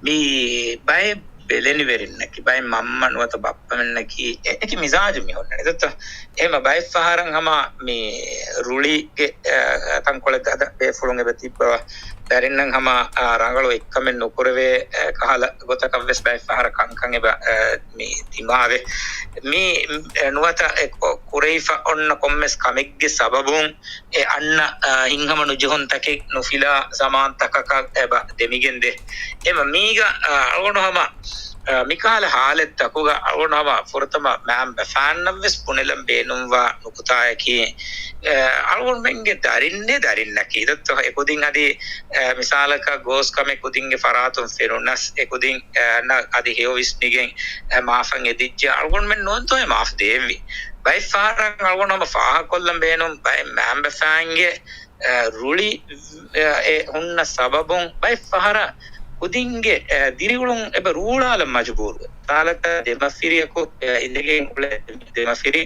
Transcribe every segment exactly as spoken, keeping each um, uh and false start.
މި ބައެއް ބެލެނިވެރިންނަކީ، ބައެއް މަންމަ ނުވަތަ ބައްޕަމެންނަކީ އެ-، އެކި މިޒާޖު މި ހުންނަނީ. ދޮތަ އެހެމަ ބައެއް ފަހަރަށް ހަމަ މި ރުޅިގެ، އަ، ތަންކޮޅެއް ގަދަ ބޭފުޅުން އެބަ ތިއްބަވާ. ދަރިންނަށް ހަމަ، އަ، ރަނގަޅު އެއްކަމެއް ނުކުރެވޭ، އަ، ކަހަލަ ގޮތަކަށް ވެސް ބައެއް ފަހަރަށް ކަންކަން އެބަ، އަ، މި ދިމާވޭ. މި، އެ، ނުވަތަ އެ ކު-، ކުރެވިފަ އޮންނަ ކޮންމެސް ކަމެއްގެ ސަބަބުން އެ އަންނަ، އަ، ހިތްހަމަނުޖެހުންތަކެއް ނުފިލާ ޒަމާންތަކަކަށް އެބަ ދެމިގެންދޭ. އެމަ މީގަ، އަ، އަޅުގަނޑު ހަމަ، އަ، މިކަހަލަ ހާލަތްތަކުގަ އަޅުގަނޑު ހަމަ ފުރަތަމަ މައިންބަފައިންނަށް ވެސް ބުނެލަން ބޭނުންވާ ނުކުތާއަކީ، އަ، އަޅުގަނޑުމެންގެ ދަރިންނޭ ދަރިންނަކީ. ދޮތަ އެކުދިން އަދި، އަ، މިސާލަކަށް ގޯސް ކަމެއް ކުދިންގެ ފަރާތުން ފެނުނަސް، އެކުދިން، އަ، އަދި ހެޔޮ ވިސްނިގެން، އަ، މާފަށް އެދިއްޖެ އަޅުގަނޑުމެން ނުވަންތޯއެ މާފް ދޭންވީ. ބައެއް ފަހަރަށް އަޅުގަނޑު ހަމަ ފާހަކޮށްލަން ބޭނުން ބައެއް މައިންބަފައިންގެ، އަ، ރުޅި، އަ، އެ ހުންނަ ސަބަބުން ބައެއް ފަހަރަށް ކުދިންގެ، އަ، ދިރިއުޅުން އެބަ ރޫޅާލަން މަޖުބޫރުވޭ. ތާލަތަ ދެމަފިރިއަކު، އަ، އިނދެގެން އުޅޭ ދެމަފިރި.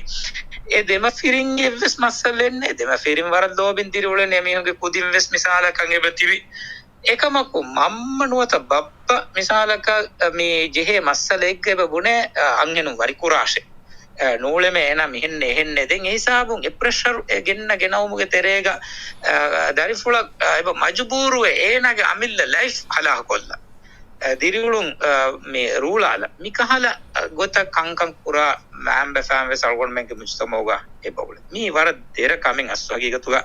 އެ ދެމަފިރިންގެ އެއްވެސް މައްސަލައެއް ނެތް. ދެމަފިރިން ވަރަށް ލޯބިން ދިރިއުޅެނީ އެމީހުންގެ ކުދިން ވެސް މިސާލަކަށް އެބަ ތިބި. އެކަމަކު މަންމަ ނުވަތަ ބައްޕަ މިސާލަކަށް، އަ، މި ޖެހޭ މައްސަލައެއްގަ އެބަ ބުނޭ، އަ، އަންހެނުން ވަރިކުރާށޭ. އަ، ނޫޅެމޭ އޭނާ މިހެންނޭ އެހެންނޭ. ދެން އެ ހިސާބުން އެ ޕްރެޝަރު އެ ގެންނަ ގެނައުމުގެ ތެރޭގަ، އަ، ދަރިފުޅަށް، އަ، އެބަ މަޖުބޫރުވެ އޭނާގެ އަމިއްލަ ލައިފް ހަލާކުކޮށްލަ. އަ، ދިރިއުޅުން، އަ، މި ރޫޅާލަ. މިކަހަލަ، އަ، ގޮތަށް ކަންކަން ކުރާ މައިންބަފައިން ވެސް އަޅުގަނޑުމެންގެ މުޖުތަމައުގަ އެބަ އުޅޭ. މީ ވަރަށް ދެރަ ކަމެއް އަސްލު ހަގީގަތުގަ.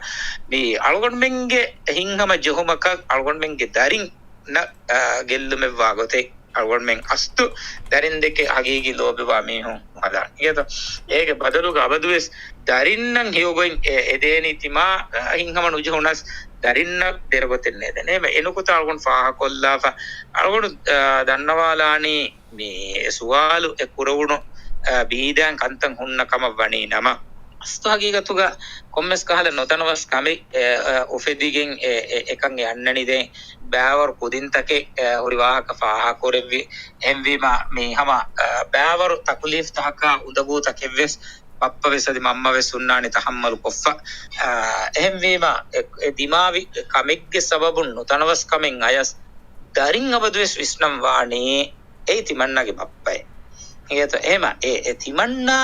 މީ އަޅުގަނޑުމެންގެ ހިތްހަމަ ޖެހުމަކަށް އަޅުގަނޑުމެންގެ ދަރިން ނަ-، އާ، ގެއްލުމެއްވާ ގޮތެއް އަޅުގަނޑުމެން އަސްލު ދަރިންދެކެ ހަގީގީ ލޯބިވާ މީހުން ނުހަދާނެ. އިނގޭތޯ؟ އޭގެ ބަދަލުގަ އަބަދުވެސް ދަރިންނަށް ހެޔޮގޮތް އެ-، އެދޭނީ ތިމާ، އާ، ހިތްހަމަ ނުޖެހުނަސް ދަރިންނަށް ދެރަގޮތެއް ނޭދޭނެ. އެހެމަ އެ ނުކުތާ އަޅުގަނޑު ފާހަކޮށްލާފަ އަޅުގަނޑު، އާ، ދަންނަވާލާނީ މި ސުވާލު އެ ކުރެވުނު، އާ، ބީދާން ކަންތައް ހުންނަ ކަމަށް ވަނީ ނަމަ، އަސްލު ހަގީގަތުގަ ކޮންމެސް ކަހަލަ ނުދަންނަވަސް ކަމެއް، އެ، އެ، އުފެދިގެން އެ، އެ، އެކަން އެ އަންނަނީ ދެން ބައިވަރު ކުދިންތަކެއް، އެ، ހުރި ވާހަކަ ފާހަގަކުރެއްވި. އެހެންވީމަ މި ހަމަ، އެ، ބައިވަރު ތަކުލީފްތަކަކާ އުނދަގޫތަކެއްވެސް ބައްޕަވެސް އަދި މަންމަވެސް ހުންނާނެ ތަހައްމަލު ކޮށްފަ. އެ، އެހެންވީމަ އެ، އެ ދިމާވި ކަމެއްގެ ސަބަބުން ނުދަންނަވަސް ކަމެއް އަޔަސް ދަރިން އަބަދުވެސް ވިސްނަން ވާނީ އެއީ ތިމަންނާގެ ބައްޕައޭ. އިނގޭތޯ؟ އެހެމަ އެ، އެ ތިމަންނާ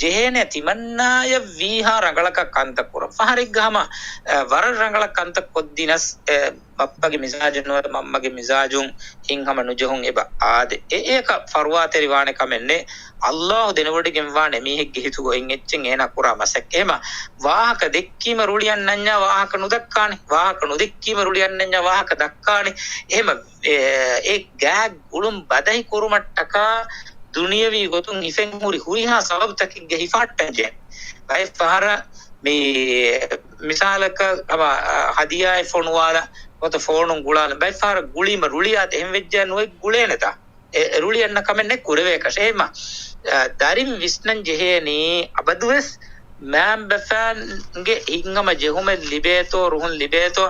ޖެހޭނެ ތިމަންނާޔަށް ވީހާ ރަނގަޅަކަށް ކަންތައް ކުރަން. ފަހަރެއްގަ ހަމަ، އަ، ވަރަށް ރަނގަޅަށް ކަންތައް ކޮށްދިނަސް، އެ، ބައްޕަގެ މިޒާޖުން ނުވަތަ މަންމަގެ މިޒާޖުން ހިތްހަމަ ނުޖެހުން އެބަ އާދެ. އެ، އެއަކަށް ފަރުވާތެރިވާނެ ކަމެއް ނެތް. އައްލާހު ދެނެވޮޑިގެންވާނެ މީހެއްގެ ހިތުގަ އޮތް އެއްޗެއް އޭނާ ކުރާ މަސައްކަތް. އެހެމަ ވާހަކަ ދެއްކީމަ ރުޅި އަންނަންޏާ ވާހަކަ ނުދައްކާނެ. ވާހަކަ ނުދެއްކީމަ ރުޅި އަންނަންޏާ ވާހަކަ ދައްކާނެ. އެހެމަ އެ، އެ ގާތް ގުޅުން ބަދަހި ކުރުމަށްޓަކާ ދުނިޔަވީ ގޮތުން ހިފެން ހުރި ހުރިހާ ސަބަބުތަކެއްގެ ހިފަހައްޓަން ޖެހޭ. ބައެއް ފަހަރަށް މި މިސާލަކަށް ހަމަ، އަ، ހަދިޔާއެއް ފޮނުވާލަ، ނުވަތަ ފޯނުން ގުޅާލަ، ބައެއް ފަހަރަށް ގުޅީމަ ރުޅިއާދެ އެހެން ވެއްޖާ ނުއެއް ގުޅޭނެތާ. އެ، ރުޅި އަންނަ ކަމެއް ނެތް ކުރެވޭކަށެއް. އެހެމަ، އަ، ދަރިން ވިސްނަން ޖެހޭނީ އަބަދުވެސް މައިންބަފައިންގެ ހިތްހަމަ ޖެހުމެއް ލިބޭތޯ، ރުހުން ލިބޭތޯ،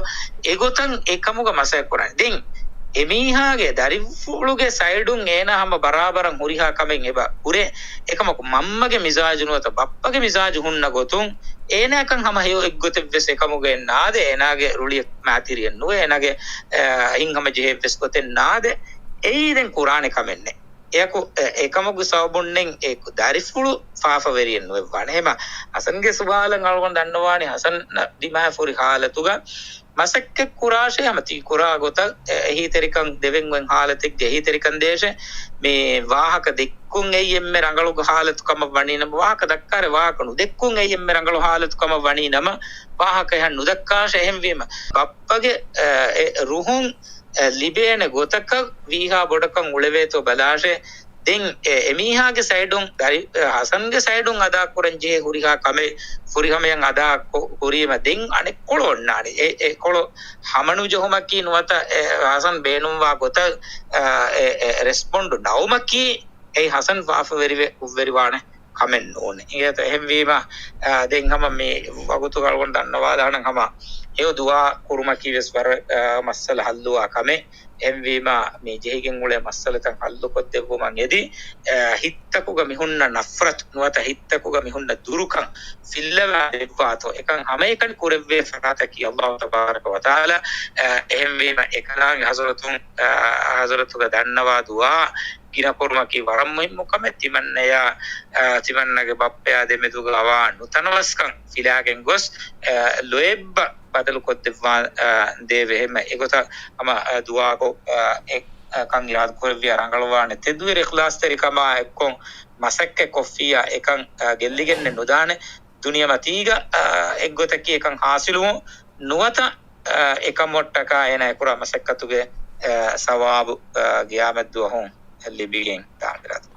އެގޮތަށް އެކަމުގަ މަސައްކަތް ކުރަން. ދެން އެމީހާގެ ދަރިފުޅުގެ ސައިޑުން އޭނާ ހަމަ ބަރާބަރަށް ހުރިހާ ކަމެއް އެބަ ކުރޭ. އެކަމަކު މަންމަގެ މިޒާޖު ނުވަތަ ބައްޕަގެ މިޒާޖު ހުންނަ ގޮތުން އޭނާކަން ހަމަ ހެޔޮ އެއްގޮތެއްވެސް އެކަމުގައެއް ނާދެ، އޭނާގެ ރުޅިއެއް މާތިރިއެއް ނުވޭ، އޭނާގެ، އަ، ހިތްހަމަ ޖެހޭއްވެސް ގޮތެއް ނާދެ. އެއީ ދެން ކުރާނެ ކަމެއް ނެތް. އެއަކު، އެ، އެކަމުގެ ސަބަބުންނެއް އެ ދަރިފުޅު ފާފަވެރިއެއް ނުވެއްވާނެ. އެހެމަ ހަސަންގެ ސުވާލަށް އަޅުގަނޑު ދަންނަވާނީ ހަސަން ދިމާވެފަ ހުރި ހާލަތުގަ މަސައްކަތް ކުރާށޭ ހަމަ ތި ކުރާ ގޮތަށް، އެ، އެހީތެރިކަން ދެވެން އޮތް ހާލަތެއްގެ އެހީތެރިކަން ދޭށޭ. މި ވާހަކަ ދެއްކުން އެއީ އެންމެ ރަނގަޅު ހާލަތު ކަމަށް ވަނީ ނަމަ، ވާހަކަ ދައްކާށޭ ވާހަކަ ނުދެއްކުން އެއީ އެންމެ ރަނގަޅު ހާލަތު ކަމަށް ވަނީ ނަމަ، ވާހަކަ އެހެން ނުދައްކާށޭ. އެހެންވީމަ ބައްޕަގެ، އެ، އެ ރުހުން އެ، ލިބޭނެ ގޮތަކަށް ވީހާ ބޮޑަކަށް އުޅެވޭތޯ ބަލާށޭ. ދެން އެ، އެމީހާގެ ސައިޑުން ދަރި-، އެ، ހަސަންގެ ސައިޑުން އަދާކުރަން ޖެހޭ ހުރިހާ ކަމެއް ފުރިހަމަޔަށް އަދާ ކު-، ކުރީމަ ދެން އަނެއްކޮޅު އޮންނާނެ. އެ، އެކޮޅު ހަމަނުޖެހުމަކީ ނުވަތަ އެ، ހަސަން ބޭނުންވާ ގޮތަށް، އެ، އެ، އެ، ރެސްޕޮންޑު ނައުމަކީ އެއީ ހަސަން ފާފަވެރިވެ ކުށްވެރިވާނެ. ކަމެއް ނޫން. އިނގޭތޯ؟ އެހެންވީމަ، އާ، ދެން ހަމަ މި ވަގުތުގަ އަޅުގަނޑު ދަންނަވާލާނަން ހަމަ ހެޔޮ ދުޢާ ކުރުމަކީ ވެސް ވަރަށް، އާ، މައްސަލަ ހައްލުވާ ކަމެއް. އެހެންވީމަ، މި ޖެހިގެން އުޅޭ މައްސަލަތައް ހައްލުކޮށްދެއްވުމަށް އެދި، އާ، ހިތްތަކުގަ މިހުންނަ ނަފްރަތު ނުވަތަ ހިތްތަކުގަ މިހުންނަ ދުރުކަން ފިއްލަވާ ދެއްވާތޯ، އެކަން ހަމައެކަނި ކުރެއްވޭ ފަރާތަކީ އައްލާހު ތަބާރަކަ ވަތަޢާލާ. އެހެންވީމަ، އެކަލާނގެ ޙަޟްރަތުން، އަ، ޙަޟްރަތުގަ ދަންނަވާ ދުޢާ ގިނަކުރުމަކީ ވަރަށް މުހިއްމު ކަމެއް. ތިމަންނަޔާ، އަ، ތިމަންނަގެ ބައްޕަޔާ ދެމެދުގަ އަވާ ނުތަނަވަސްކަން ފިލާގެން ގޮސް، އަ، ލޯތްބަށް ބަދަލުކޮށްދެއްވާ، އަ، ދޭވެ. އެހެންމެ އެގޮތަށް ހަމަ، އަ، ދުޢާކޮށް، އަ، އެ، އަ، ކަން އިރާދަކުރެއްވިޔާ ރަނގަޅުވާނެ. ތެދުވެރި އިޚްލާޞްތެރިކަމާ އެއްކޮށް މަސައްކަތް ކޮށްފިއްޔާ އެކަން، އަ، ގެއްލިގެންނެއް ނުދާނެ. ދުނިޔެމަތީގަ، އާ، އެއްގޮތަކީ އެކަން ޙާޞިލުވުން ނުވަތަ، އާ، އެކަމަށްޓަކާ އޭނާ އެކުރާ މަސައްކަތުގެ، އާ، ސަވާބު، އާ، ގިޔާމަތްދުވަހު ލިބިގެން ދާނެ.